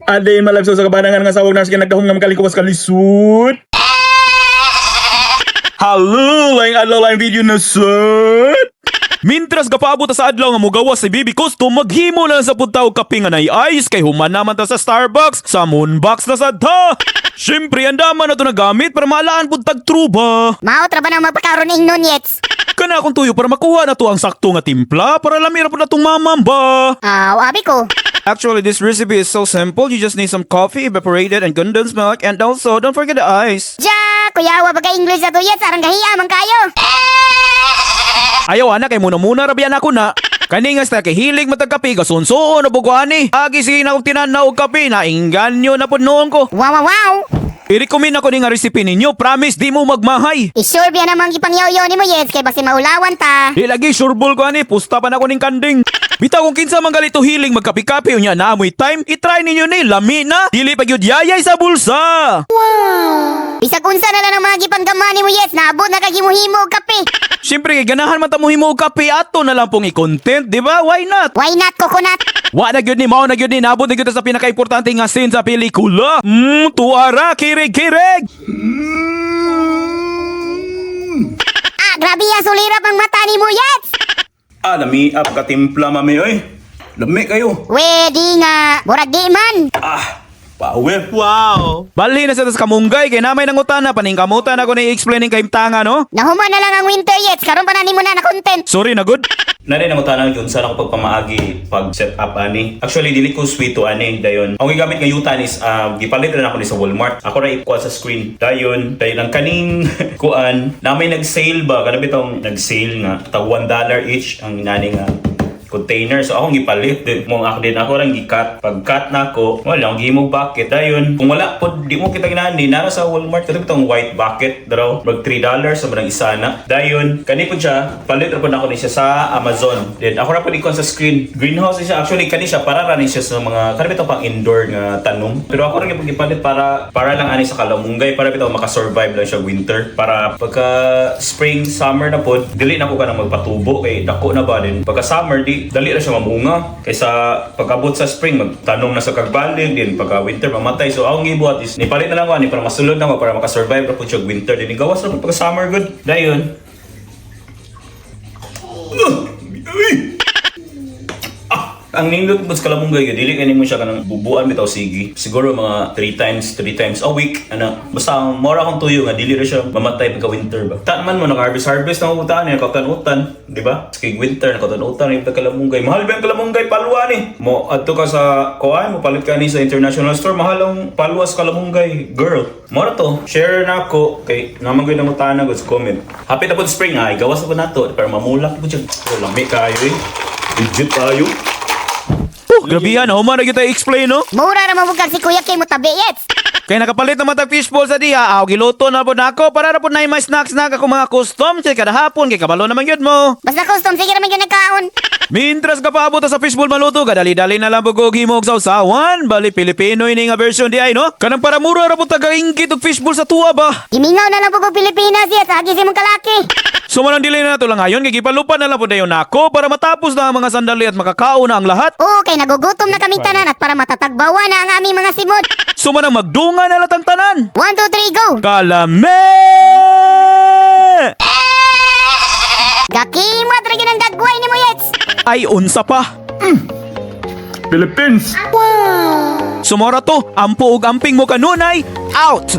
A day in my life sa kabanangan nga sawag nars nagdahom nga makalingkuwas kalisod. Hello, laing adlaw, laing video na sad. Mintras gapaabot ta sa adlaw nga mugawas si Baby Custom, maghimo na lang sa punta og kape nga nay ice kay human naman ta sa Starbucks, sa Moonbox na sad ta. Syempre, ang dama na to nagamit para maalaan pud tag truba. Mao tra ba nang magpakaron ingnon, Yets? Kana akong tuyo para makuha na to ang sakto nga timpla para lamira pud natong mamamba. Ah, abi ko. Actually, this recipe is so simple. You just need some coffee, evaporated and condensed milk, and also don't forget the ice. Ja, kuyawa baga English ato, Yets, arang gahiya man kayo. Ayaw ana kay muna-muna ra biyan ako na. Kani nga sa kay hilig matag kape gasunsuon na bugo ani. Agi sige na kog tinan-aw og kape na inganyo na pud noon ko. Wow. I-recommend ako ni nga recipe ninyo. Promise di mo magmahay. I-sure biya namang ipangyaw ni mo, Yets, kay basin maulawan ta. Di lagi sureball ko ani, pusta pa na ko ning kanding. Bitaw kung kinsa man galito hiling magkape-kape unya na amoy time, i-try ninyo ni lami na. Dili pa gyud yayay sa bulsa. Bisag unsa na lang ang mga gipanggama ni mo, Yets, naabot na kag himo-himo og kape. Siyempre kay ganahan man ta mo himo og kape, ato na lang pong i-content, di ba? Why not? Why not, coconut? Wa na gyud ni mao na gyud ni nabot na gyud ta sa pinaka-importante nga scene sa pelikula. Tuara kirig-kirig. Ah, grabe ya sulirap ang mata ni mo, Yets. Ah, lami up katimpla mami oy. Lami kayo. We, di nga. Murag di man. Ah, power. Wow. Bali na sa tas kamunggay kay namay nangutana paningkamutan ako ni explaining kay tanga no. Nahuman na lang ang winter, Yets. Karon pa na nimo na na content. Sorry na good. Nari nang utanan kung saan ako pagpamaagi pag set up ani. Actually dili ko sweet to ani dayon. Ang gigamit nga yutan is gipalit na ako ni sa Walmart. Ako ra ikuha sa screen. Dayon, dayon ang kaning kuan na may nag-sale ba kana bitong nag-sale nga tag $1 each ang nani nga container. So akong gipalit din mo ako din ako rang gi-cut. Pag cut na ako, wala akong gihimog bucket. Dayon, kung wala pod di mo kita ginani nara sa Walmart kadto bitong white bucket daw mag $3 sa barang isa na. Dayon, kani pod siya, palit ra pod ako ni siya sa Amazon. Then ako ra pod ikon sa screen. Greenhouse ni siya actually kani siya para ra ni siya sa mga kani bitong pang indoor nga tanom. Pero ako ra gyud gipalit para para lang ani sa kalamunggay para bitaw makasurvive lang siya winter. Para pagka spring, summer na pod, dili na ko kanang magpatubo kay dako na ba din. Pagka summer di dali ra siya mamunga kaysa pag-abot sa spring magtanom na sa kagbalig din pagka winter mamatay. So akong gibuhat is nipalit na lang ko ani para masulod na ko para makasurvive ra pud siya og winter din gawas ra pud pagka summer good. Dayon. Uy! Ang nindot mo sa kalamunggay gyud dili kani mo siya kanang bubuan bitaw sige. Siguro mga 3 times, 3 times a week ana. Basta ang mora akong tuyo nga dili ra siya mamatay pagka winter ba. Ta man mo naka-harvest harvest na utan ni nakautan-utan, di ba? Kay winter nakautan-utan yung kalamunggay. Mahal ba ang kalamunggay palwa ni? Mo adto ka sa kuan, mo palit ka ni sa international store, mahal ang palwa sa kalamunggay, girl. Mora to, share na ako kay naman gyud ang utana sa comment. Happy na po spring ay gawas na po nato para mamulak po siya. Oh, lami kayo eh. Legit tayo. Oh, grabe yan, human na kita explain no. Mura ra mo si Kuya kay mo tabi, Yets. Kay nakapalit naman tag fishball sa diha, aw giluto na po nako para ra po na may snacks na ako mga custom kay kada hapon kay kabalo naman gyud mo. Basta custom sige ra man gyud nagkaon. Mintras ka paabot sa fishball maluto, kadali-dali na lang bugog himog sa usawan. Bali Pilipino ini nga version di ay no. Kanang para mura ra po taga-inggit og fishball sa tuwa ba. Gimingaw na lang pud Pilipinas, Yets. Agi si mong kalaki. So manang dili na nato lang ayon kay gipalupan na lang po dayon nako para matapos na ang mga sandali at makakaon na ang lahat. Oo, kay nagugutom na kaming tanan at para matatagbawa na ang aming mga simod. So manang magdunga na latang tanan. 1, 2, 3, go! Kalame! Gakimat ra gyud ang dagway ni mo, Yets. Ay unsa pa. Philippines. Sumora to, ampo og amping mo kanunay, out!